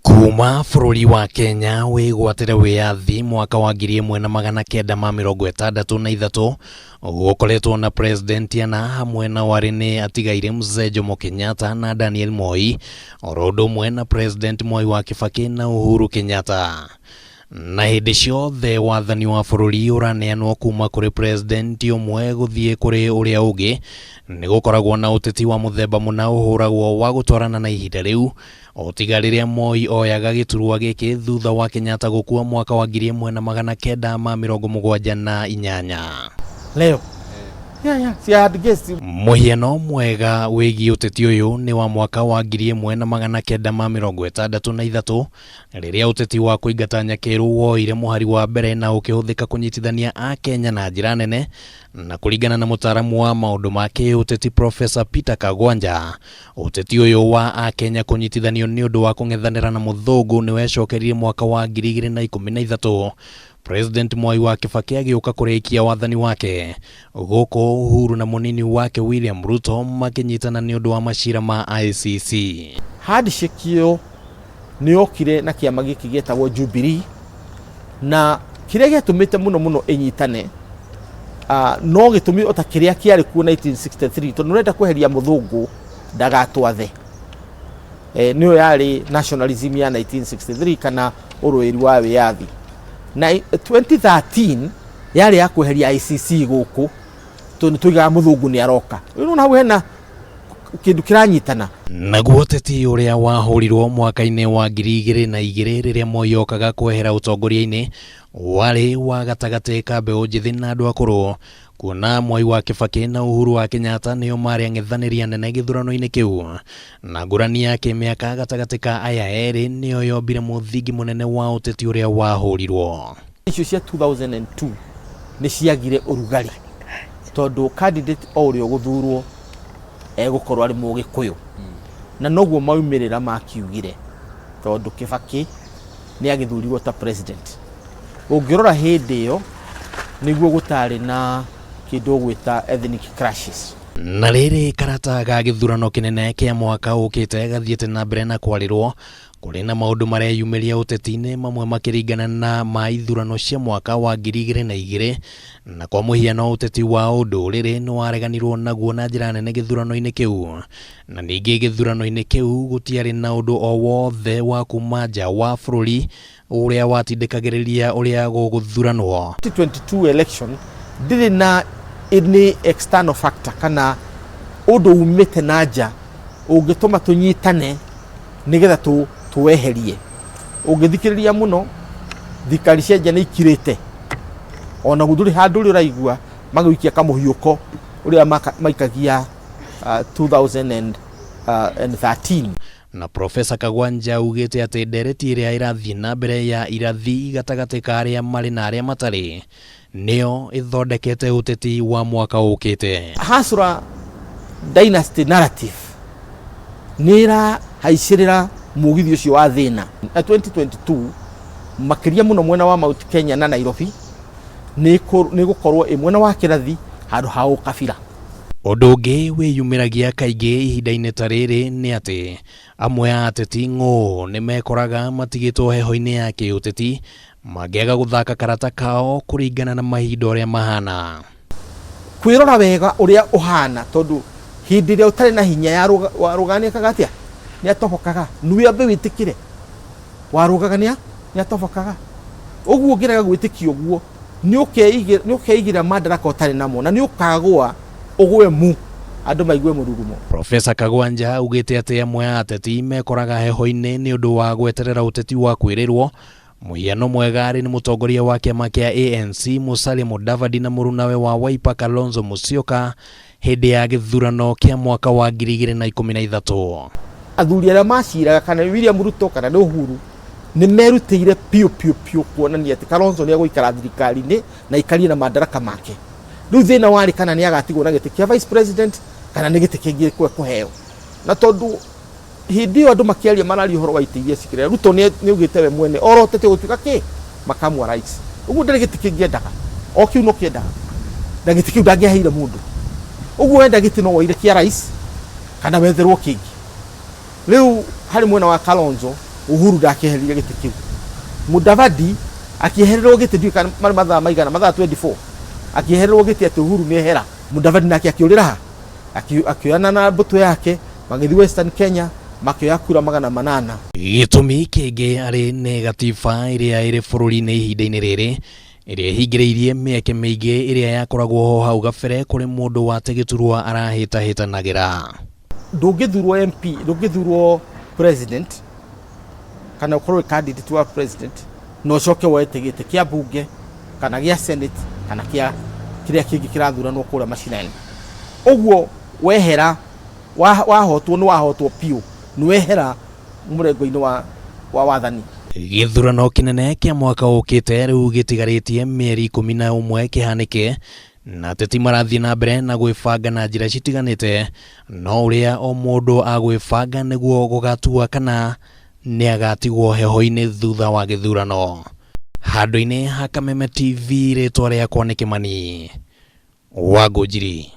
Kuma bũrũri wa Kenya wĩgwatĩre wĩyathi mwaka wa 1963, gũkoretwo na president ana, hamwe na warĩ nĩ atigaire Mzee Jomo Kenyatta na Daniel Moi, oro ũndũ ũmwe na President Mwai wa Kibaki na Uhuru Kenyatta. Na hĩndĩ ciothe wathani wa bũrũri ũraneanwo kuma kũrĩ president ũmwe gũthiĩ kũrĩ ũrĩa ũngĩ, nĩ gũkoragwo na ũteti wa mũthemba mũna ũhũragwo wa gũtwarana na ihinda rĩu, o tiga rĩrĩa Moi oyaga gĩturwa gĩkĩ thutha wa Kenyatta gũkua mwaka wa 1978. Leo. Yeah. See, I had guessed. Mũhiano mwega wĩgiĩ ũteti ũyũ nĩ wa mwaka wa 1963, rĩrĩa ũteti wa kũingata Nyakĩrũ woire mũhari wa mbere na ũkĩhũthĩka kũnyitithania Akenya na njĩra nene. Na kũringana na mũtaaramu wa maũndũ ma kĩũteti Professor Peter Kagwanja, ũteti ũyũ wa Akenya kũnyitithanio nĩ ũndũ wa kũng'ethanĩra na mũthũngũ nĩ wecokerire mwaka wa 2013, President Mwai wa Kibaki agĩũka kũrĩkia wathani wake, gũkũ Uhuru na mũnini wake William Ruto makĩnyitana nĩ ũndũ wa macira ma ICC. Handshake ĩyo nĩ yokire na kĩama gĩkĩ gĩetagwo Jubilee, na kĩrĩa gĩatũmĩte mũno mũno ĩnyitane no gĩtũmi o ta kĩrĩa kĩarĩ kuo 1963, tondũ nĩũrenda kweheria mũthũngũ ndagatwathe. Nĩyo yarĩ nationalism ya 1963 kana ũrũĩri wa wĩyathi. Na 2013 yarĩ ya kweheria ICC gũkũ, tondũ nĩtũigaga mũthũngũ nĩ aroka. Rĩu nĩwona hau hena kĩndũ kĩranyitana. Naguo ũteti ũrĩa wahũrirwo mwaka-inĩ wa 2002, rĩrĩa Moi okaga kwehera ũtongoria-inĩ, warĩ wa gatagatĩ ka mbeũ njĩthĩ na andũ akũrũ, kuona Mwai wa Kibaki na Uhuru wa Kenyatta nĩo marĩ ang'ethanĩri anene gĩthurano-inĩ kĩu, na ngũrani ya kĩmĩaka gatagatĩ ka aya erĩ nĩyo yombire mũthingi mũnene wa ũteti ũrĩa wahũrirwo. Icio cia 2002 nĩ ciagire ũrugarĩ, tondũ candidate o ũrĩa ũgũthurwo egũkorwo arĩ Mũgĩkũyũ, na noguo maumĩrĩra makiugire, tondũ Kibaki nĩ agĩthurirwo ta president. Ũngĩrora hĩndĩ ĩyo nĩguo gũtarĩ na kĩndũ ũgwĩta ethnic clashes. Na rĩrĩ karata ga gĩthurano kĩnene kĩa mwaka ũkĩte gathiĩte na mbere na kwarĩrwo, kũrĩ na maũndũ mareyumĩria ũteti-inĩ, mamwe makĩringana na ma ithurano cia mwaka wa 2002. Na kwa mũhiano, ũteti wa ũndũrĩrĩ nĩ wareganirwo naguo na njĩra nene gĩthurano-inĩ kĩu, na ningĩ gĩthurano-inĩ kĩu gũtiarĩ na ũndũ o wothe wa kuma nja wa bũrũri ũrĩa watindĩkagĩrĩria ũrĩa gũgũthuranwo. 2022 election ndĩrĩ na any external factor kana ũndũ umĩte na nja ũngĩtũma tũnyitane nĩgetha tũweherie. Ũngĩthikĩrĩria mũno, thirikari cia nja nĩ ikirĩte, ona ndũrĩ handũ ũrĩa ũraigua magĩikia kamũhiũko ũrĩa maikagia 2013. Na Profesa Kagwanja augĩte atĩ ndereti ĩrĩa ĩrathiĩ na mbere ya irathi gatagatĩ ka arĩa marĩ na arĩa matarĩ nĩyo ĩthondekete ũteti wa mwaka ũkĩte. Hustler dynasty narrative nĩ ĩrahaicĩrĩra mũgithi ũcio wa thĩna. Na 2022 makĩria mũno mwena wa Mount Kenya na Nairobi nĩ gũkorwo ĩ mwena wa kĩrathi handũ ha ũkabira. Ũndũ ũngĩ wĩyumĩragia kaingĩ ihinda-inĩ ta rĩrĩ nĩ atĩ amwe a ateti ng'ũ nĩ mekoraga matigĩtwo heho-inĩ ya kĩũteti mangĩaga gũthaka karata kao kũringana na mahinda ũrĩa mahana. Kwĩrora wega ũrĩa ũhana, tondũ hĩndĩ ĩrĩa ũtarĩ na hinya ya warũgaga nĩ ekaga atĩa? Nĩ atobokaga. Nĩ wambe wĩtĩkĩre warũgaga nĩ atobokaga. Ũguo ũngĩrega gwĩtĩkia ũguo, nĩ ũkeigĩra madaraka ũtarĩ namo, na nĩ ũkagũa ũgwe mu andũ maigue mũrurumo. Profesa Kagwanja augĩte atĩ amwe a ateti mekoraga heho-inĩ nĩ ũndũ wa gweterera ũteti wa kwĩrĩrwo. Mũhiano mwega arĩ nĩ mũtongoria wa kĩama kĩa ANC Musalia Mudavadi na mũrunawe wa Wiper Kalonzo Musyoka hĩndĩ ya gĩthurano kĩa mwaka wa 2013. Athuri arĩa maciraga, kana nĩ William Ruto kana nĩ Uhuru, nĩ merutĩire piũ piũ piũ kuonania atĩ Kalonzo nĩ egũikara thirikari-inĩ na aikarie na madaraka make. Rĩu thĩna warĩ kana nĩ agatigwo na gĩtĩ kĩa vice president kana nĩ gĩtĩ kĩngĩ ekũheo. Na tondũ hĩndĩ ĩyo andũ makĩaria mararia ũhoro wa itĩ iria cikĩrĩa, Ruto nĩ augĩte we mwene orotete gũtuĩka kĩ makamu wa rais. Ũguo ndarĩ gĩtĩ kĩngĩ endaga, o kĩu no kĩendaga, na gĩtĩ kĩu ndangĩaheire mũndũ. Ũguo wenda gĩtĩ no woire kĩa rais kana wetherwo kĩngĩ. Rĩu harĩ mwena wa Kalonzo Uhuru ndakĩeherire gĩtĩ kĩu. Mudavadi akĩehererwo gĩtĩ, ndiũĩ kana marĩ mathaa maigana, mathaa 24, akĩehererwo gĩtĩ atĩ Uhuru nĩ ehera. Mudavadi nake akĩũrĩra ha? Akĩoyana na mbũtũ yake magĩthiĩ Western Kenya, makĩoya kura 800. Gĩtũmi kĩngĩ arĩ nĩ gatiba ĩrĩa ĩrĩ bũrũri-inĩ ihinda-inĩ rĩrĩ, ĩrĩa ĩhingĩrĩirie mĩeke mĩingĩ ĩrĩa yakoragwo ho hau gabere kũrĩ mũndũ wate gĩturwa arahĩtahĩtanagĩra. Ndũngĩthurwo MP, ndũngĩthurwo president kana ũkorwo wĩ candidate wa president na ũcoke woete gĩtĩ kĩa bunge kana gĩa senate kana kĩa kĩrĩa kĩngĩ kĩrathuranwo kũrĩa macinani. Ũguo wehera, wahotwo nĩ wahotwo biũ, nĩ wehera mũrengo-inĩ wa wathani. Gĩthurano kĩnene kĩa mwaka ũkĩte rĩu gĩtigarĩtie mĩeri 11 kĩhanĩke, na ateti marathiĩ na mbere na gwĩbanga na njĩra citiganĩte, no ũrĩa o mũndũ agwĩbanga nĩguo gũgatua kana nĩ agatigwo heho-inĩ thutha wa gĩthurano. Handũ-inĩ ha Kameme TV, rĩtwa rĩakwa nĩ Kĩmani Wangũnjiri.